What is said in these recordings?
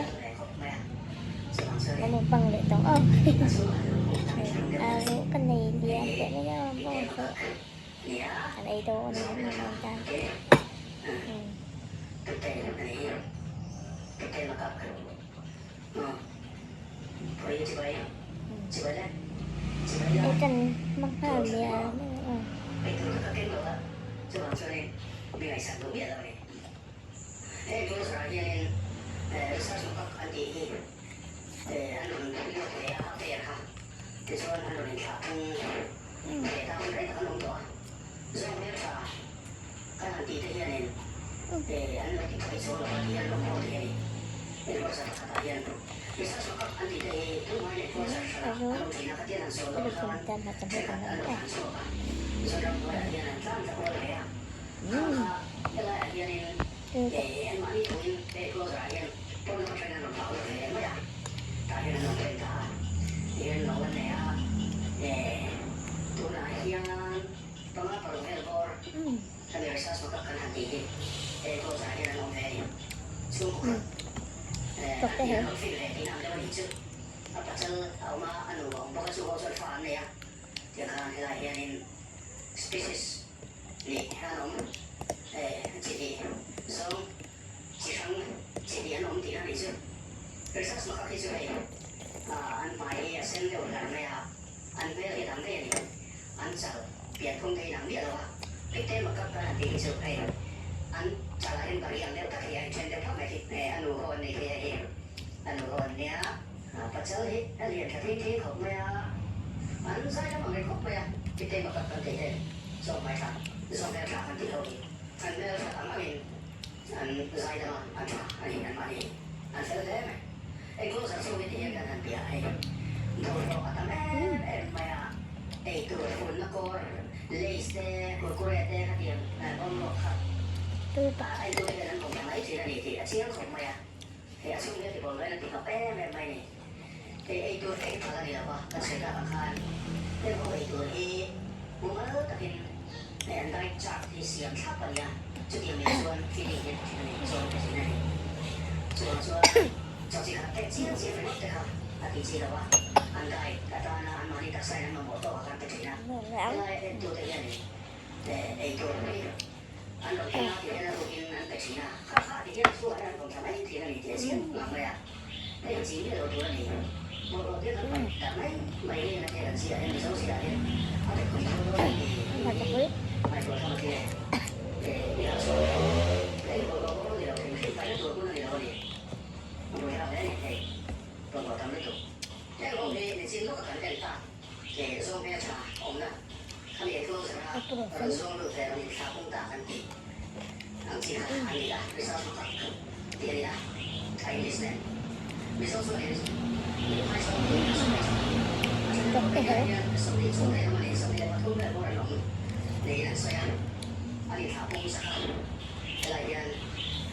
awm e kan lo bang leh tawh aw alu ka nei lian teh mai a bawng pawh kan ei dawn a ni mai tan ei kan hmang nghal mial mai a aw. Heng closure ah hianin research makak an tih hi an rawn lut ve a, a pair kha. Tichuan an rawn inthlah phung ve ta hun rei tak an awm tawh a. Zawng hmeltha kan han tih te hianin an lo ti phawi chuang lo a tih an awm ho thei a ni. Enclosure pakhatah hian research makak an tih te hi tunhmai leh closure hranah an awm thin a, khatiang han sawi dawn khan thenkhat an rawn thlan chhuak a. Mizoram hnuaiah hian an tlang ta kual ve a. Nih an awm chi hnih zawng chi hrang chi hnih an awm tih a nih chu. Research makak hi chu hei an hmai hi a sen deuh hlar mai a, an hmel hi a dang daih a ni. An chal pian phung te hi dang miah lo a, Picte makak kan han tih hi chu hei an chalah hian bari ang deuh tak hi a inṭhen deuh phak mai khi a nu ho an nei khi hei hi a nu ho an nia. Pachal hi a lian tha thei thei khawp mai a, an zai lam ang reng khawp mai a, Picte makak kan tih te. Zawng mai thla, zawng hmel thla kan tih ho hi an hmel that ang angin an zai dam a, an tha a ni, anmahni an fel hle mai. Enclosure chhung hi ti hian kan han piah hei bawlhhlawh a tam em em mai a, eitur funna kawr, lays te, kurkure te khatiang bawmruak kha a eitur te hian an bawm ta mai thin a ni tih a chiang khawp mai a, hei a chhung hi a ti bawlhhlawhin a ti hnawk em em mai a ni. Hei eitur te hi phal a ni lo va, kan sawi tak ang khan heng ho eitur hi mumal takin hei an diet chart hi siam thlap a nia, chutiang nen chuan feeding hian thin a ni, chaw pe thin a ni. Chuvang chuan chaw chi khat pek chiang chiang ringawt te kha a tih chi lo a, an diet atana anmahni taksa in an mamawh tawk a kan pe thin a. Helai entute hianin eitur hi an rawn keng a tih hian a rukin an pe thin a, kha kha tih hian a chhuah hian an rawn tla mai thin a ni tih a chiang ngang mai a. Hei hi chi miah lo tur a ni. Bawlhhlawh te kan paih tak mai mai hi na te kan chhiah hian Mizo zia hian a pe pui tho dawn a ni tih hi ngaihtuah tham a tia e. I harh chhuak leh ang. Hei hi bawlhhlawh bawk a ni lo, hrim hrim paihna tur hmun a ni lo a ni. A buaithlak hle a ni hei. Bawlhhlawh tam lutuk. Heng ho hi nichin lawka kan en tak ke zawng hmeltha awmna khami enclosure a rawn zawng lut ve rawn inthlah pung tak an tih ang chi kha an ni a, research hma tak tih a ni a, a English nen Mizo chuanin Luphai zawng tiin an sawi thin. A then erawh hei ah hian 20 chung daih awm a ni, 23 vel bawr an awm niin an sawi a, an inthlah pung sak a, helai hian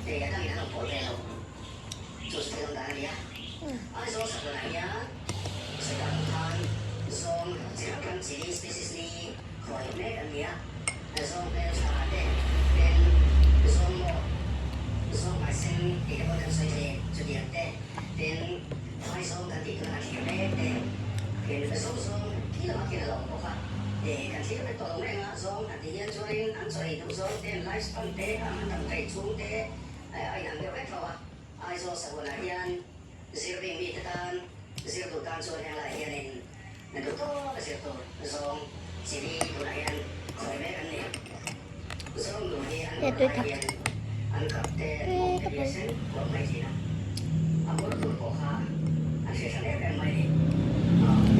hei a dangin an awm pawlh ve lo. Chu chu thil awm dan a ni a. Aizawl sakhawnah hian sawi ang khan zawng chi hrang hrang chi species li khawi mek an ni a. Zawng hmeltha te, ten zawng maw, zawng hmaisen tih te pawhin kan sawi thin. Chutiang te, ten phai zawng kan tih tuna kan thlir mek te, ten zawng zawng khi lamah khian a lo awm bawk a. Kan thlir vek tawh lo reng a, zawng han tih hian chuanin an chaw ei duh zawng te, an life span te, an dam rei chhung te, A inang deuh vek tho a, Aizawl sahunah hian zir bing mite tan zir duh tan chuan henglai hianin na duh tawk a zir tur zawng chi li tunah hian khawi mek an ni. Zawng nu hi an hur lai hian an kap te an mawng te hi a sen kuah mai thin a, a hur tur pawh kha an hre hran em em mai ni.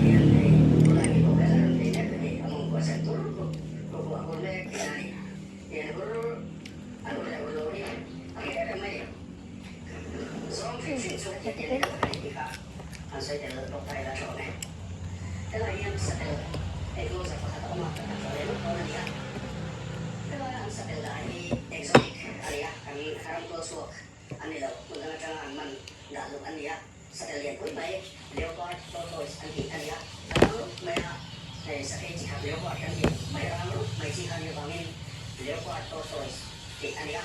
Hian hei tunlai mi pawh vel a rawn phei mek a ni, a mawng kuah sen tur ku a hur mek tihna a ni. Hian hur a hur leh hur lo hi a hre em em mai ni. Zawng hrim hrim chu hetiang tiang deuh a ni tih kha an sawi tel bawk ta ila tha awm e. Helai hian satel enclosure pakhat a awm a, kan han tlawh leh lawk dawn a ni a. Helaia an satel dah hi exotic a ni a, kan ram tual chhuak an ni lo, hmun dang atanga an man dah luh an ni a. Satel lian pui mai leopard tortoise an tih a ni a, a rang rup mai a, hei sakei chi khat leopard kan tih mai a rang rup mai chi kha nih avangin leopard tortoise tih a ni a.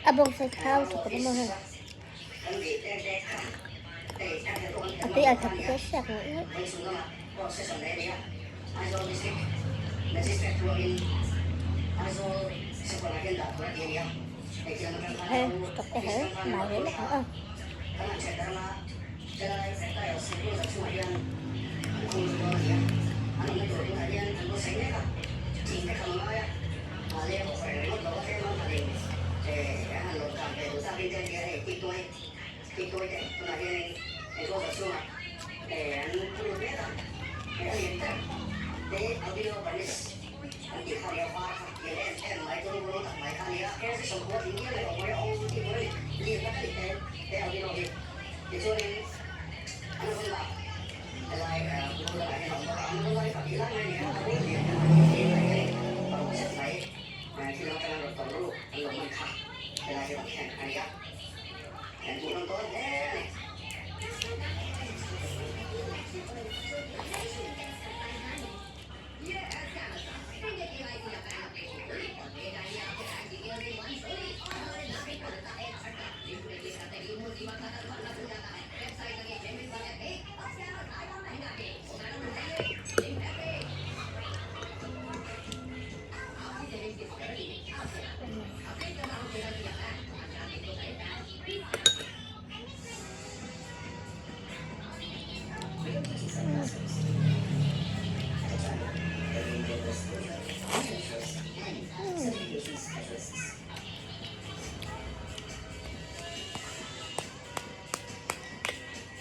A bawngsa thau tha khawp a maw hei a tui al thak te hriat ngawih ngawih. Hei stop te her mai ve lek ang aw.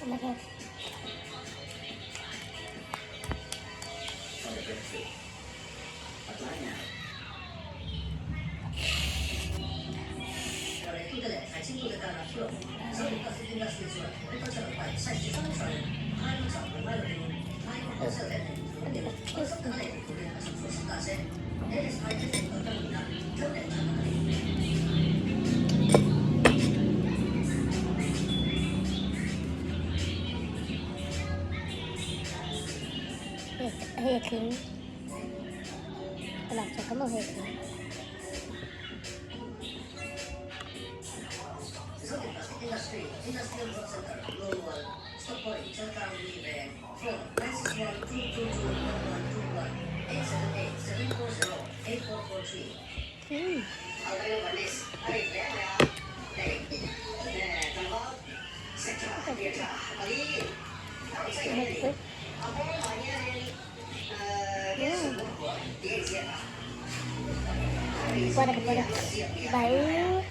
Oh my god. Hei a tling a lak chak a maw hei a tling. Bora, bora. Bye.